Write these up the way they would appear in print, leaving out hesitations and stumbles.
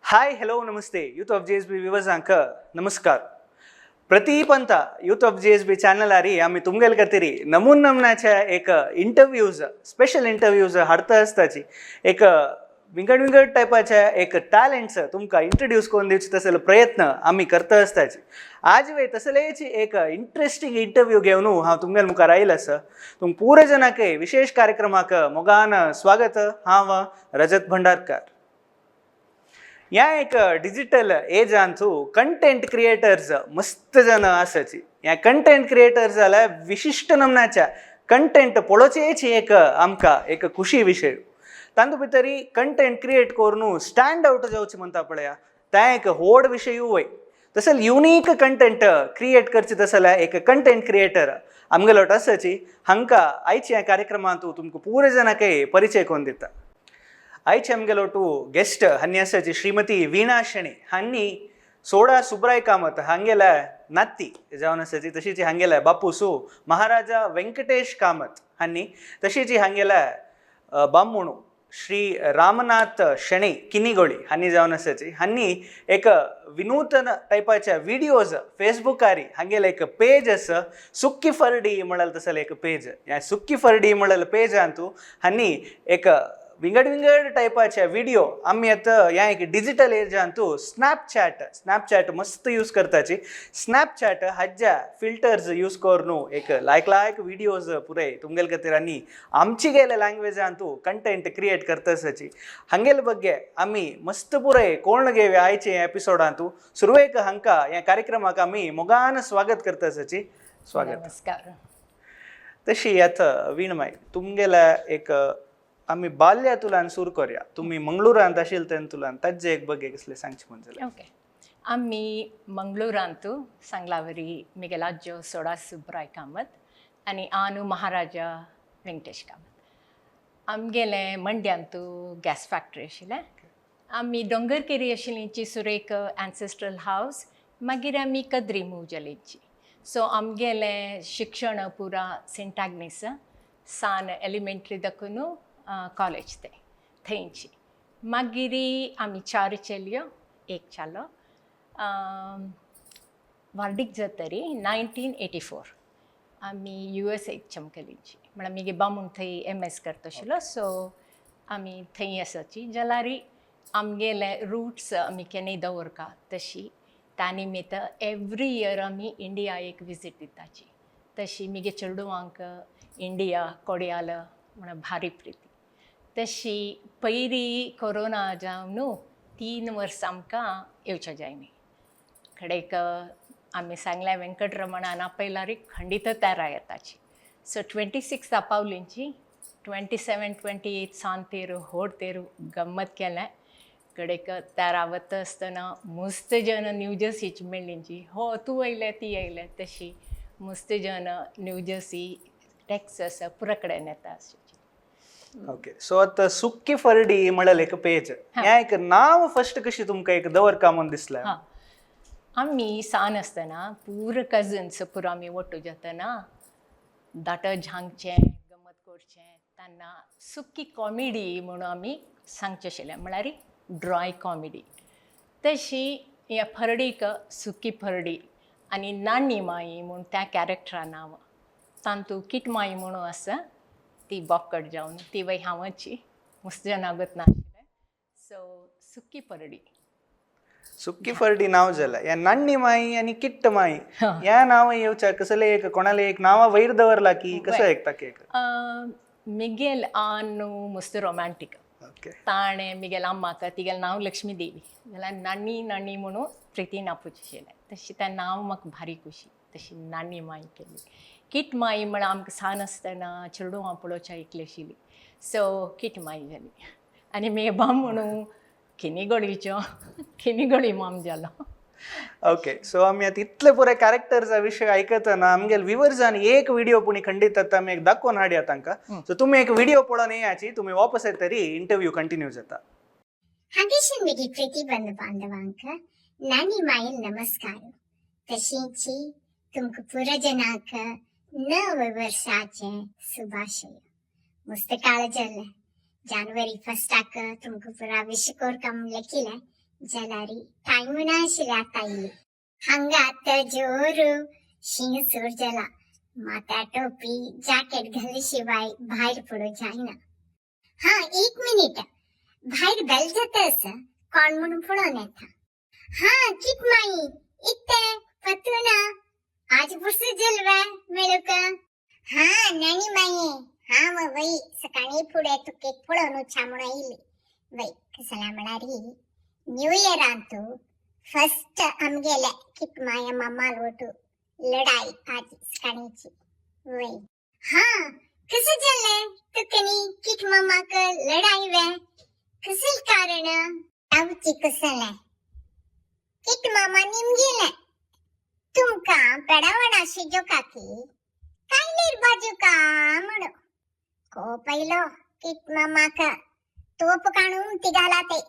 हाय, hello, नमस्ते youth of GSB विवर्सांक नमस्कार. प्रतीप ಅಂತ ಯೂತ್ ಆಫ್ ಜಿಎಸ್ಬಿ ಚಾನಲ್ ಆರಿ आमी तुमगेले खातीर नमून नमनाचे एक इंटरव्यूज, स्पेशल इंटरव्यूज हाडता आसताची. एक विंगड विंगड टायपाचे एक टॅलंट्स तुमकां इंट्रोड्यूस करून दिवचे तसले प्रयत्न आमी करता आसताची. आज वे तसलेच एक इंट्रस्टिंग इंटरव्यू घेवन हांव तुमगेले मुखार आयलो आसा. तुम पुरे जनाक विशेष कार्यक्रमाक मोगान स्वागत. हांव रजत भंडारकर. ह्या एक डिजिटल एजांतू कंटेंट क्रिएटर्स मस्त जन आसाची. ह्या कंटेंट क्रिएटर्स जाल्यार विशिश्ट नमनाच्या कंटेंट पळोवचेच एक आमकां एक खुशी विशय. तांतू भितरी कंटेंट क्रिएट करून स्टँड आउट जावचें म्हणटा पळया, तें एक व्हड विशयूय वय. तशें युनीक कंटेंट क्रिएट करचें तशें जाल्यार एक कंटेंट क्रिएटर आमगेलो आसाची. हांकां आयच्या ह्या कार्यक्रमांत तुमकां पुरे जाणांकय परिचय करून दिता. आयचे आमगेलो टू गेस्ट हन्नी आसाची श्रीमती वीणा शेणी. हांणी सोडा सुब्राय कामत हांगेल्या नात्ती जावन आसाची. तशीच हांगेल्या बापूसू महाराजा व्यंकटेश कामत हांणी, तशीच हांगेल्या बामूणू श्री रामनाथ शणै किनिगोळी हांणी जावन आसाची. हांणी एक विनूतन टायपाच्या विडियोज फेसबुकारी हांगेले एक पेज आसा, सुक्की फर्डी म्हळ्यार तसले एक पेज. ह्या सुक्की फर्डी म्हळ्यार पेजांतू हांणी एक विंगड विंगड टायपाचे व्हिडिओ. आमी आतां ह्या एक डिजिटल एजांतू स्नॅपचॅट, स्नॅपचॅट मस्त यूज करताची. स्नॅपचॅट हाज्या फिल्टर्स यूज करून एक लायक लायक व्हिडियोज पुराय तुमगेले खातीर आनी आमची गेले लँग्वेजांतू कंटेंट क्रिएट करतासाची. हांगेले ಬಗ್ಗೆ आमी मस्त पुराय कोण घेवया आयचे एपिसोडांतू. सुरवेक हांकां ह्या कार्यक्रमाक आमी मोगान स्वागत करतासाची. स्वागत. नमस्कार. तशी आतां वीणमाय, तुमगेल्या एक आमी बाल्या तुलान सुरू करया. तुमी मंगळुरांत आशिल्ले तेन्ना तुलान ताजे एक बगे कसले सांगचे म्हण जाल्यार. ओके, आमी मंगळुरांतू सांगलावरी मिगेल आज्जो सोडा सुब्राय कामत आनी आनू महाराजा व्यंकटेश कामत. आमगेलें मंड्यांतू गॅस फॅक्टरी आशिल्लें. आमी दोंगरकेरी आशिल्लींची सुरेक एन्सेस्ट्रल हावस. मागीर आमी कद्री मूव जालींची. सो आमगेलें शिक्षण पुरा सेंट आग्नेस सान एलिमेंट्री दाखून कॉलेज तें थंयची. मागीर आमी चार चलयो, एक चलो. व्हार्डीक जातरी 1984 आमी यूएसएक चमकलीची. म्हळ्यार मुगे बामूण थंय एमएस करता आशिल्लो, सो आमी थंय आसाची. जाल्यार आमगेले रुट्स आमी केन्नाय दवरका तशी त्या निमित्त एवरी इयर आमी इंडिया एक विजीट दिताची. तशी मुगे चेडवांक इंडिया कोडयाल म्हण भारी प्रिती. तशी पयली कोरोना जावन न्हू 3 वर्सां आमकां येवचें जायना. कडेक आमी सांगलें वेंकटरमणान आपयल्यार खंडीत तेरा येताची. सो 26 पावलींची, 27, 28 सांतेर होडतेर गम्मत केलें. कडेक तेरा वता आसतना मस्त जन न्यू जर्सीची मेळ्ळींची. हो तूं येयलें, ती येयलें. तशी मस्त जन न्यू जर्सी, टॅक्सस पुरा कडेन येता आशिल्ली. ओके, सो आतां सुक्की फर्डी म्हळ्यार एक पेज, ह्या एक नांव फर्स्ट कशी तुमकां एक दवरका म्हूण दिसलें? हां, आमी सान आसतना पुरो कजन्स पुरो आमी ಒಟ್ಟು जातना दाट झांगचें, गमत करचें. तेन्ना सुकी कॉमेडी म्हणून आमी सांगचें आशिल्लें, म्हळ्यार ड्राय कॉमेडी. तशी ह्या फर्डीक सुकी फर्डी आनी नानी माई म्हूण त्या कॅरेक्टरा नांव. तांतू किटमाई म्हणून आसा, ती बोकड जावन ती वय हांवाची मस्त जनागत नाशिल्लें. सो सुकी परडी. सुक्की फर्डी नाव जालें. ह्या नान्नी माई आनी किट्ट माई ह्या नांव येवच्या कसले एक कोणाले एक नांवा वयर दवरला की कसं एक ताका एक? मिगेल आनु मस्त रोमॅन्टीक. ताणें मिगेल अम्माक, तिगेलें नांव लक्ष्मी देवी, जाल्यार नानी नानी म्हणून प्रितीन आपोवचें आशिल्लें. तशें तें नांव म्हाका भारी खुशी. तशी नानी माई केली. किट माई म्हळ्यार आमकां सान आसतना चेडवां पळोवच्या ऐकली आशिल्ली. सो किट माई जाली आनी मेबा म्हणून किनीगोळीचो किनीगोळी माम जालो. ओके, सो आमी आतां इतले पुरे कॅरेक्टर्सा विशय आयकतना आमगेले विवर्सान एक व्हिडिओ पुणी खंडीत आतां आमी एक दाखोवन हाडया तांकां. सो तुमी एक व्हिडिओ पळोवन येयाची. तुमी वापस येतरी इंटरव्यू कंटिन्यू जाता. हांगेशन मिगी प्रीती बंधु बांधवांक नानी माईल नमस्कार. तशींची तुमकां पुरो जनांक नव वर्साचे शुभाशय. मस्त काळ जालें. जानेवारी फर्स्टाक तुमकां पुरा विश कोरका म्हणलें किलें. जाल्यार टायम नाशिल्ले आतां इल्ली. हांगा तर जोरू शीं सूर जाला. माथ्यार टोपी जॅकेट घाले शिवाय भायर पडूं जायना. हा, एक मिनिट. भायर बेल जाता आसा, कोण म्हणून पळोवन येता. हा, कित माई इत्ते पतूना आज पुरसू जलवे मेळूक. हा नानी माये, हा वय सकाळी फुडें तुका एक पळोवन वचया म्हणून आयली. वय कसल्या म्हळ्यार न्यू इयरांतू फर्स्ट आमगेले कित माया मामाल ओटू लढाई आज सकाळीची. वय हा, कसं जालें तुकनी किट मामाक लढाई वे? कसल कारण रावची कसलें किट मामा निमगेले तुमकां पेडावणा शिजोका की कायलेर बाजूका म्हणू. कोप आयलो किट मामाक, तोप काडून तिगाला ते.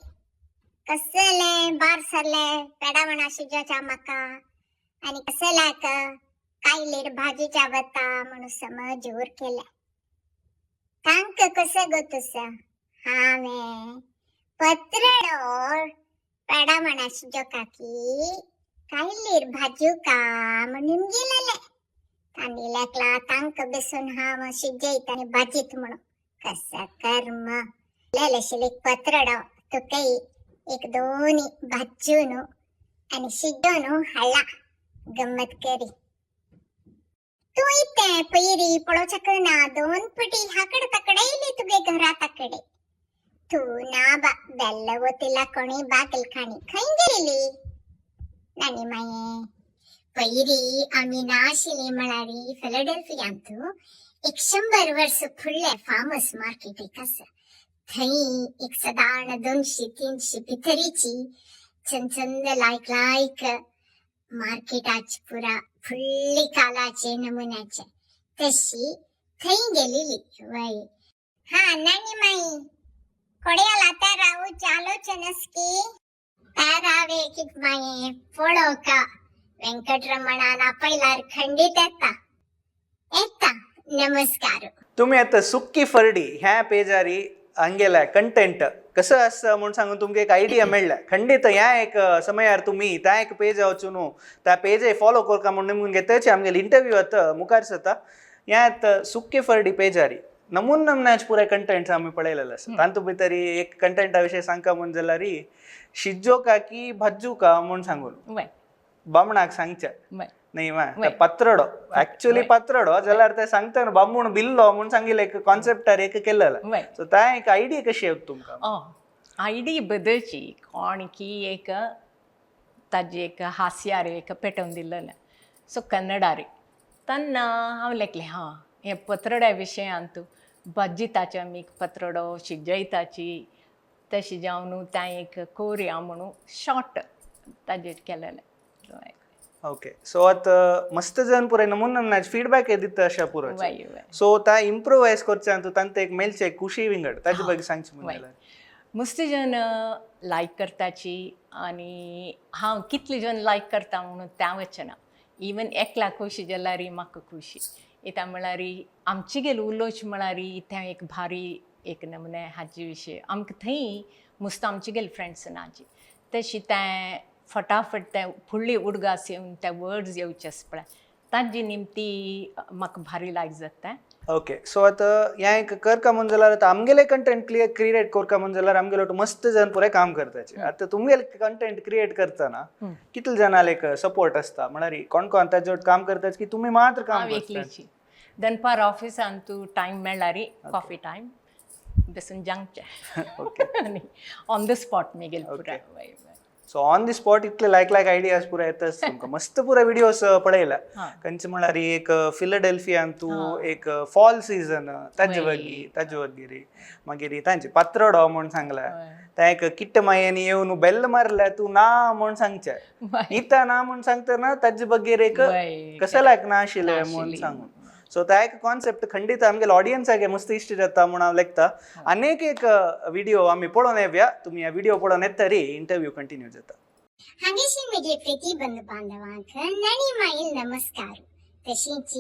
कसलें बार सरले पेडावणा शिजोच्या म्हाका आनी कसल्याक कायलेर भाजीच्या वता म्हणून समजूर केलें. तांक कसं गो तुसा हांवें पत्रडो पेडावणा शिजोका की कायलेर भाजूका म्हणून गेलेले. तांणी लेकला तांक बेसून हांव शिजयत आनी भाजीत म्हणून. कसं कर्म लेलेशील एक पत्रडो तुकय एक दोनी भाजून आनी शिजोवन हाडला. गम्मत करी तूं इतें पयरी पळोवच्याक ना, दोन पटी हाकड ताकड येयली तुगे घरा ताकडे. तूं ना बा बेल्ल वतिला कोणी बागल खाणी खंय गेली नानी माये? पयरी आमी नाशिल्ली म्हळ्यार फिलाडेल्फियांतू एक 100 वर्स फुडले फार्मर्स मार्केट एक आसा. थंय एक सदारण 200-300 भितरीची चंद चंद लायक लायक मार्केटाची पुरा फुडली कालाचे नमुन्याचे तशी थंय गेलेली. वय हा नानी माई, कोड्याला तर रावूचे आलोचनस की तयार कित माये पळोवका वेंकटरमणान आपयल्यार खंडीत येता येता. नमस्कार. तुम्ही आता सुक्की फर्डी ह्या पेजारी हंगेला कंटेंट कसं आसता म्हूण सांगून तुमकां एक आयडिया मेळ्ळ्या. खंडीत ह्या एक समयार तुम्ही त्या एक पेज वचून त्या पेज फॉलो करका म्हूण निमगून घेतचे. आमगेले इंटरव्यू आतां मुखार जाता. ह्या आतां सुक्की फर्डी पेजारी नमून नमनाच पुराय कंटेंट आमी पळयलेले आसा. तातूंत भितर एक कंटेंटा विशय सांगका म्हूण जाल्यार शिजोका की भाजूका म्हूण सांगून बामणाक सांगचे नाही मा पत्रडो ऍक्च्युली पत्रडो जाल्यार ते सांगता न्हू, बामूण बिल्लो म्हूण सांगिल्लें एक कॉन्सेप्टार एक केल्लें. सो ता एक आयडिया कशी येता तुमकां? आयडी बदलची कोण की एक ताजी एक हास्यार एक पेटोवन दिल्लें. सो कन्नडारी तेन्ना हांव लेखलें हां हें पत्रड्या विशयांत भाजीताचे आमी पत्रडो शिजयताची तशें जावन तें एक कोरया म्हणून शॉर्ट ताजेर केलेलें. ओके, सो आतां मस्त जण पुराय नमून नमनाच फीडबॅक दिता अशा पुरो. वय वय सो ता इम्प्रोवायज करच्या तांकां एक मेळचे एक खुशी विंगड ताजे ಬಗ್ಗೆ सांगची म्हूण जाल्यार. मस्त जण लायक करताची आनी हांव कितले जण लायक करता म्हणून त्या वचना. इवन एकला खुशी जाल्यार म्हाका खुशी येता. म्हळ्यार आमचे गेले उलोवचें म्हळ्यार तें एक भारी एक नमुने हाजे विशय आमकां थंय मस्त आमचे गेले फ्रेंड्स नाची तशी तें फटाफट तें फुडली उडगास येवन ते वर्ड्स येवचे आसा पळय ताजी निमती म्हाका भारी लायक जाता. ओके, सो आतां हें एक करका म्हूण जाल्यार आतां आमगेले कंटेंट क्लियर क्रिएट करका म्हूण जाल्यार आमगेले मस्त जण पुराय काम करताचे. आतां तुमगेले कंटेंट क्रिएट करतना कितले जाणांक एक सपोर्ट आसता? म्हळ्यार कोण कोण ताजे काम करतात की तुमी मात्र काम हांव करतात? एकलीची. दनपार ऑफिसान तूं टायम मेळ्ळारी कॉफी टायम बसून जांगचें आनी ऑन the spot मागीर पुराय. वय वय सो ऑन the spot इतले लायक लायक आयडियाज पुराय येतात तुमकां. मस्त पुराय विडियोज पळयला. खंयचे म्हळ्यार एक फिलाडेल्फियान तूं एक फॉल सीझन ताजे वगी ताजे वगैरे, मागीर तांचे पात्रडो म्हूण सांगला, त्या एक किट्ट मायेन येवन बेल्ल मारल्या तूं ना म्हूण सांगचें इता ना म्हूण सांगतना ताजे बगेर एक कसल्याक ना आशिल्लें म्हूण सांगून. सो त्या एक कॉन्सेप्ट खंडीत आमगेले ऑडियन्साक मस्त इश्ट जाता म्हूण हांव लेखता. आनीक एक विडियो आमी पळोवन येवया. तुमी ह्या विडियो पळोवन येता तरी इंटरव्यू कंटिन्यू जाता. हांगेशी म्हजे प्रिती बंधू बांधवांक नणी माईल नमस्कार. तशींच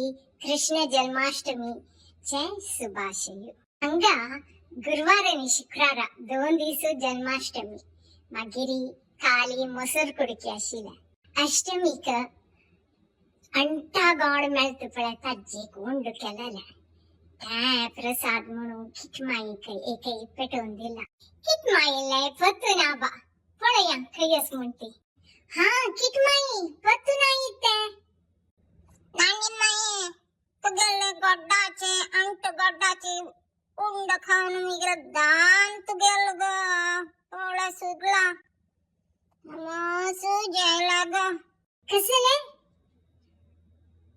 कृष्ण जन्माष्टमीचे शुभाशय. हांगा गुरवार आनी शुक्रारा 2 दीस जन्माष्टमी. मागीर काली मोसर कुडके आशिल्ले. अष्टमीक अंटा गोड मेळता पळय ताजेक उंड केलेले तें प्रसाद म्हणून किटमाईक एक पेटोवन दिला. किटमाईले पत्तू ना बा, पळया खंय आस म्हूण ती. हा किटमाई, पत्तू ना इतें. नानीमाई, तुगेले गोड्डाचे अंट गोड्डाचे उंड खावन मिगेल दांत गेल गो, पोळा सुगला मसू जेला गो. कसले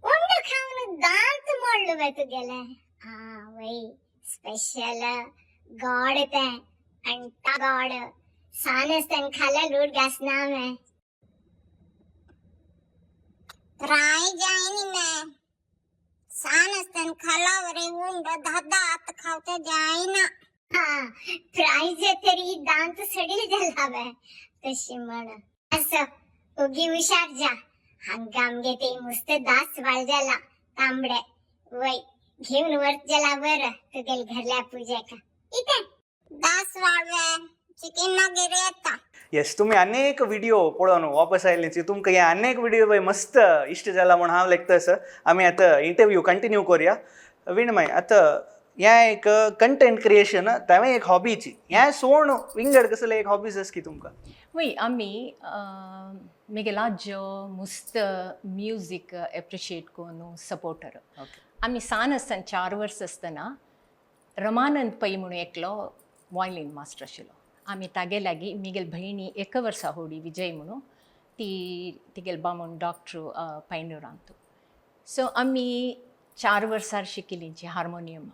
उंड खावन दांत मोडलो बे तुगेले? हा वय, स्पेशल गोड तें, अंटा गोड सान आसतना खाल्यार लूट घासना हांवें. राय जायनी मैं सान आसतना खालावरे उंड दादात खावचे जायना. हा प्रायज तरी दांत सडील जाला बे तशी म्हण. असो उगी हुशार जा, हांगा आमगे ते मुस्त दास वाळ जाला तांबडे वय, घेवन वर्त जाला बरं तुगेल घरल्या पुजेक इतें. दास वाळवे चिकन मागीर येता. येस, तुमी अनेक व्हिडिओ पळोवन वापस आयिल्ली, तुमकां हे अनेक व्हिडिओ बाय मस्त इश्ट जाला म्हूण हांव लेखता सर. आमी आतां इंटरव्यू कंटिन्यू करुया. विणमाय, आतां हें एक कंटेंट क्रिएशन तेंवें एक हॉबीची, हें सोण विंगड कसले एक हॉबीज आस की तुमकां? वय, आमी मेगेल आज्जो मुस्त म्युजीक एप्रिशिएट करून सपोर्टर. आमी सान आसतना, 4 वर्सां आसतना, रमानंद पै म्हणून एकलो वॉयलीन मास्टर आशिल्लो. आमी तागे लागीं, मिगेल भयणी एका वर्सा होडी विजय म्हणून, ती तिगेल बामूण डॉक्टर पैंडूरांतू. सो आमी 4 वर्सां शिकिल्लीं हार्मोनियम,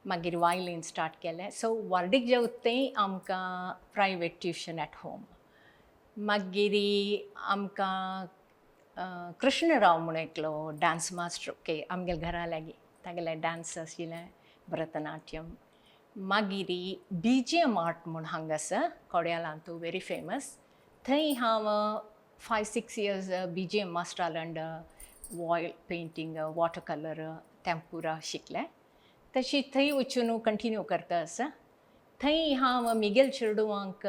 मागीर वायलीन स्टार्ट केलें. सो व्हार्डीक जेवता थंय आमकां प्रायवेट ट्युशन एट होम. मागीर आमकां कृष्णराव म्हणून एकलो डांस मास्टर ओके आमगेल्या घरा लागीं, तागेलें डांस आशिल्लें भरतनाट्यम. मागीर बी जी एम आर्ट म्हूण हांगा आसा कोड्यालांतू, व्हेरी फेमस, थंय हांव 5-6 years B G M मास्टराल under oil painting, water colour, tempera शिकलें. तशी थंय वचून कंटिन्यू करता आसा. थंय हांव मिगेल चेडवांक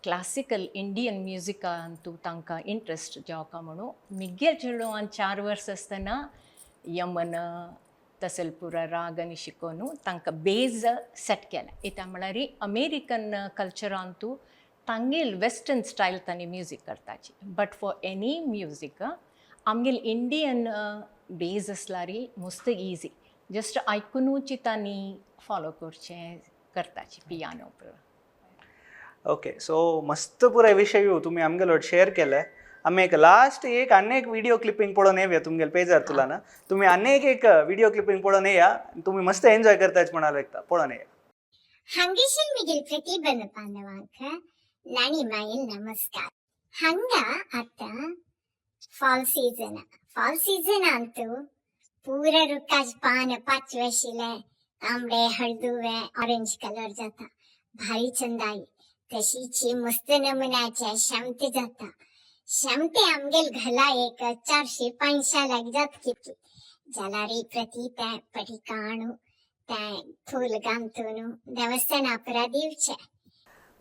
क्लासिकल इंडियन म्युजिकांतू तांकां इंट्रस्ट जावका म्हणून, मिगेल चेडवान 4 वर्सां आसतना यमन तसलपुरा रागांनी शिकोवन तांकां बेज सेट केलें. कित्याक म्हळ्यार अमेरिकन कल्चरांतू तांगेल वेस्टर्न स्टायल तांणी म्युजीक करताची, बट फॉर एनी म्युजीक आमगेल इंडियन बेज आसल्यार मस्त इजी, जस्ट आयकुनूच तांणी फॉलो करचें करताची पियानो. ओके, सो मस्त पुराय विशय तुमी आमगेलो शेअर केले. आमी एक लास्ट एक अनेक व्हिडिओ क्लिपिंग पळोवन येवया तुमगेले पेजार तुलाना. तुमी अनेक एक व्हिडिओ क्लिपिंग पळोवन येया, तुमी मस्त एन्जॉय करताच म्हणाल एकता, पळोवन येया. हांगेशील मिगेल प्रतिबंध बांधवांक नाणीमाईल नमस्कार. हांगा आतां fall season. Fall season Antu पूरा रुखाच पान पाचवे आशिल्ले, तांबडे, हळदुवे, ऑरेंज कलर जाता, भारी चंदाई. तशीची मस्त नमुन्याचे शामते जाता. शामते आमगेल घला एक 400-500 लाग जात कितकी जाल्यार प्रति तें पटिकाणू तें फूल गांतून देवस्थाना पुरा दिवचें.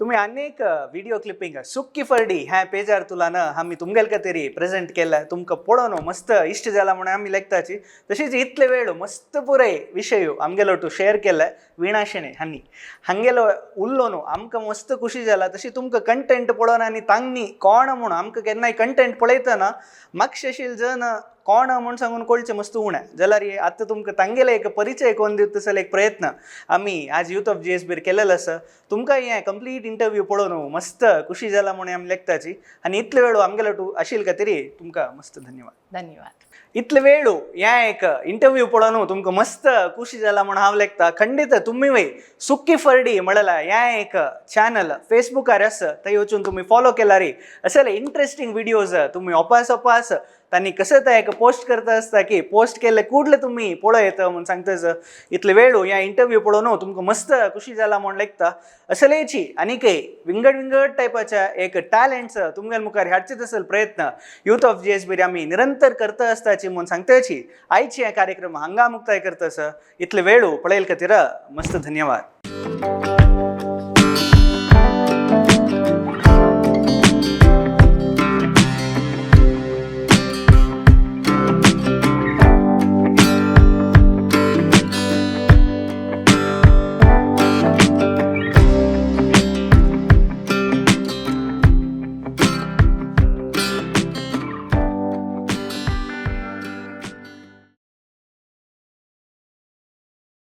तुम्ही अनेक व्हिडिओ क्लिपिंग सुक्की फर्डी ह्या पेजार तुलान आमी तुमगेल खातीर प्रेझेंट केला. तुमकां पळोवन मस्त इश्ट जाला म्हणून आमी लेखताची. तशीच इतले वेळ मस्त पुराय विशय आमगेलो टू शेअर केला वीणा शेणे हांणी, हांगेलो उल्लो न्हू आमकां मस्त खुशी जाला. तशी तुमकां कंटेंट पळोवन आनी तांणी कोण म्हूण आमकां केन्नाय कंटेंट पळयतना मातशेशील जन कोण म्हूण सांगून कळचें मस्त उणें जाल्यार आतां तुमकां तांगेले एक परिचय कोन्न दिता तसो एक प्रयत्न आमी आज youth of G S Bir केलेलो आसा. तुमकां हें कंप्लीट इंटरव्यू पळोवन मस्त खुशी जाला म्हणून आमी लेखताची. आनी इतले वेळ आमगेलो टू आशिल खातीर तुमकां मस्त धन्यवाद. धन्यवाद. इतले वेळ ह्या एक इंटरव्यू पळोवन तुमकां मस्त खुशी जाला म्हूण हांव लेखता. खंडीत तुमी वय सुक्की फर्डी म्हणला ह्या एक चॅनल फेसबुकार आसा, थंय वचून तुमी फॉलो केल्यार असले इंट्रस्टींग व्हिडियोज तुमी ओपास ओपास तांणी कसं ते एक पोस्ट करता आसता की पोस्ट केल्ले कुडले तुमी पळयत म्हूण सांगता. इतले वेळ ह्या इंटरव्यू पळोवन तुमकां मस्त खुशी जाला म्हूण लेखता. असलेची आनीकय विंगड विंगड टायपाच्या एक टॅलंट्स तुमगेल मुखार हाडचे तसल प्रयत्न youth of G S Bir आमी निरंतर करता आसताची म्हूण सांगताची. आयची हे कार्यक्रम हांगा मुक्ताय करता. इतले वेळ पळयल खातीर मस्त धन्यवाद.